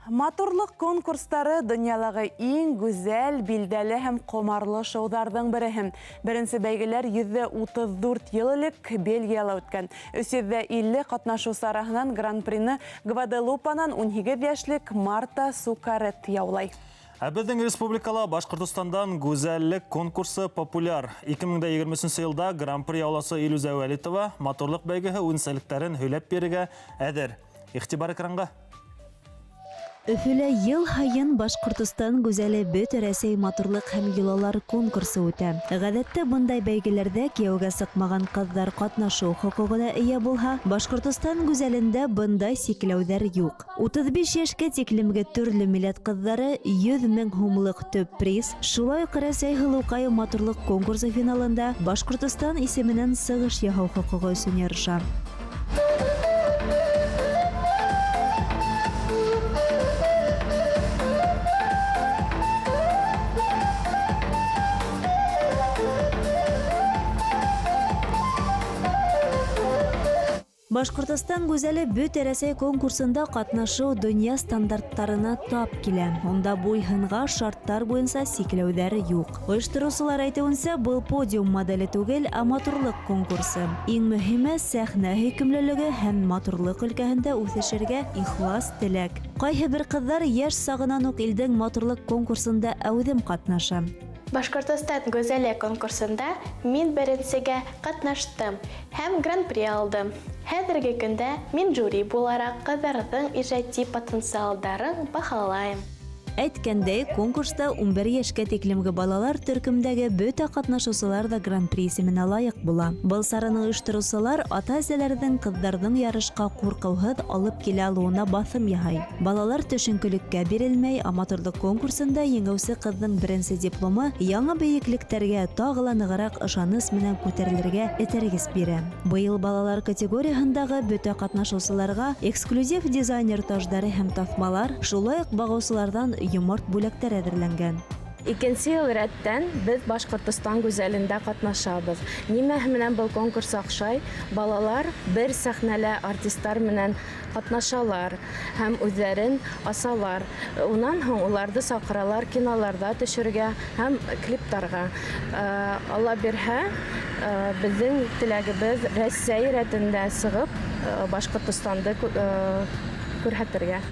Матурлыҡ конкурстары донъялағы иң гүзәл, билдәле һәм ҡомарлы шоуҙарҙың береһе. Беренсе бәйгеләр 134 йыл элек Бельгияла үткән. 350 ҡатнашыусы араһынан гран-прины Гваделупанан 18 йәшлек Марта Сукарет яулай. Ә беҙҙең республикала Башҡортостандан гүзәллек конкурсы популяр. 2023 йылда гран-при яуласы Илүзә Вәлитова матурлыҡ бәйгеһе үҙенсәлектәрен һөйләп бирергә әҙер. Иғтибар экранға. Өфөлә йыл һайын Башҡортостан гүзәле бөтә Рәсәй матурлыҡ һәм йолалар конкурсы үтә. Ғәҙәттә бындай бәйгеләрҙә кейәүгә сыҡмаған ҡыҙҙар ҡатнашыу хоҡуғына эйә булһа, Башҡортостан гүзәлендә бындай сикләүҙәр юҡ. 35 йәшкә тиклемге төрлө милләт ҡыҙҙары 100 мең һумлыҡ төп приз, шулай уҡ Рәсәй һылыуҡайы матурлыҡ конкурсы финалында Башҡортостан исеменән сығыш яһау хоҡуғы өсөн ярыша. Башҡортостан гүзәле бөтә Рәсәй конкурсында ҡатнашыу донъя стандарттарына тап килә. Унда буй-һынға шарттар буйынса сикләүҙәр юҡ. Ойоштороусылар әйтеүенсә, был подиум моделе түгел, ә матурлыҡ конкурсы. Иң мөһиме сәхнә һөйкөмлөлөгө һәм матурлыҡ өлкәһендә үҫешергә ихлас теләк. Ҡайһы бер ҡыҙҙар йәш сағынан уҡ илдең матурлыҡ конкурсында әүҙем ҡатнаша. Башҡортостан гүзәле конкурсында мин беренсегә ҡатнаштым һәм гран-при алдым. Хәҙерге көндә мин жюри булараҡ ҡыҙҙарҙың ижади потенциалдарын баһалайым. Әйткәндәй, конкурста 11 йәшкә тиклемге балалар төркөмдәге бөтә ҡатнашыусылар ҙа гран-при исеменә лайыҡ була. Был сараны ойоштороусылар ата-әсәләрҙең ҡыҙҙарҙың ярышҡа ҡурҡыуһыҙ алып килә алыуына баҫым яһай. Балалар төшөнкөлөккә бирелмәй, ә матурлыҡ конкурсында еңеүсе ҡыҙҙың беренсе дипломы яңы бейеклектәргә тағы ла нығыраҡ ышаныс менән күтәрелергә этәргес бирә. Быйыл балалар категорияһындағы бөтә ҡатнашыусыларға эксклюзив дизайнер таждары һәм таҫмалар, шулай уҡ бағыусыларҙан йомарт бүләктәр әҙерләнгән. Икенсе йыл рәттән беҙ Башҡортостан гүзәлендә ҡатнашабыҙ. Нимәһе менән был конкурс оҡшай? Балалар бер сәхнәлә артистар менән ҡатнашалар һәм үҙҙәрен асалар. Унан һуң уларҙы саҡыралар киноларҙа төшөргә һәм клиптарға. Алла бирһә, беҙҙең теләгебеҙ Рәсәй рәтендә сығып Башҡортостанды күрһәтергә.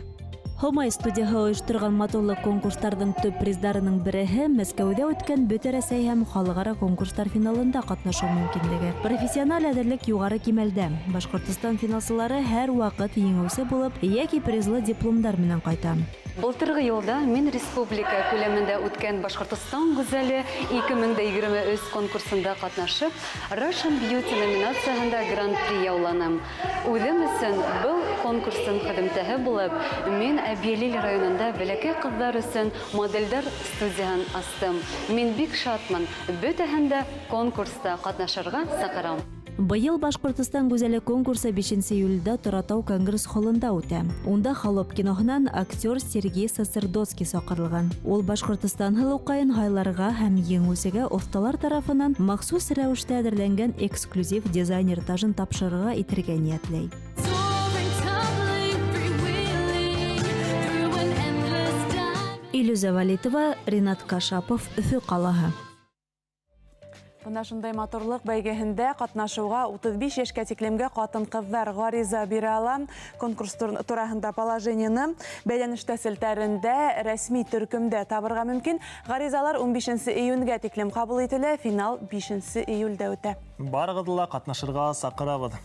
Һомай студияһы ойошторған матурлыҡ конкурстарҙың төп приздарының береһе Мәскәүҙә үткән бөтә Рәсәй һәм халыҡ-ара конкурстар финалында ҡатнашыу мөмкинлеге. Профессиональ әҙерлек юғары кимәлдә. Башҡортостан финалсылары һәр ваҡыт еңеүсе булып йәки призлы дипломдар менән ҡайта. Былтырғы йылда мин республика күләмендә үткән Башҡортостан гүзәле 2023 конкурсында ҡатнашып, Russian Beauty номинацияһында гран-при яуланым. Үҙем өсөн был конкурстың һөҙөмтәһе булып, мин Әбйәлил районында бәләкәй ҡыҙҙар өсөн моделдәр студияһын астым. Мин бик шатмын, бөтәһен дә конкурста ҡатнашырға саҡырам. Быйыл Башҡортостан гүзәле конкурсы 5 июлдә Торатау конгресс-холында үтә. Унда Холоп киноһынан актер Сергей Сосердоцкий саҡырылған. Ул Башҡортостан һылыуҡайын һайларға һәм еңеүсегә оҫталар тарафынан махсус рәүештә әҙерләнгән эксклюзив дизайнер тажын тапшырырға итергә ниәтләй. Илүзә Вәлитова, Ринат Кашапов, Өфө ҡалаһы. Бына шундай матурлыҡ бәйгеһендә ҡатнашыуға 35 йәшкә тиклемге ҡатын-ҡыҙҙар ғариза бирә ала. Конкурс тураһында положениены бәйләнештә селтәрендә рәсми төркөмдә табырға мөмкин. Ғаризалар 15 июнгә тиклем ҡабул ителә, финал 5 июлдә үтә. Барығыҙҙы ла ҡатнашырға саҡырабыҙ.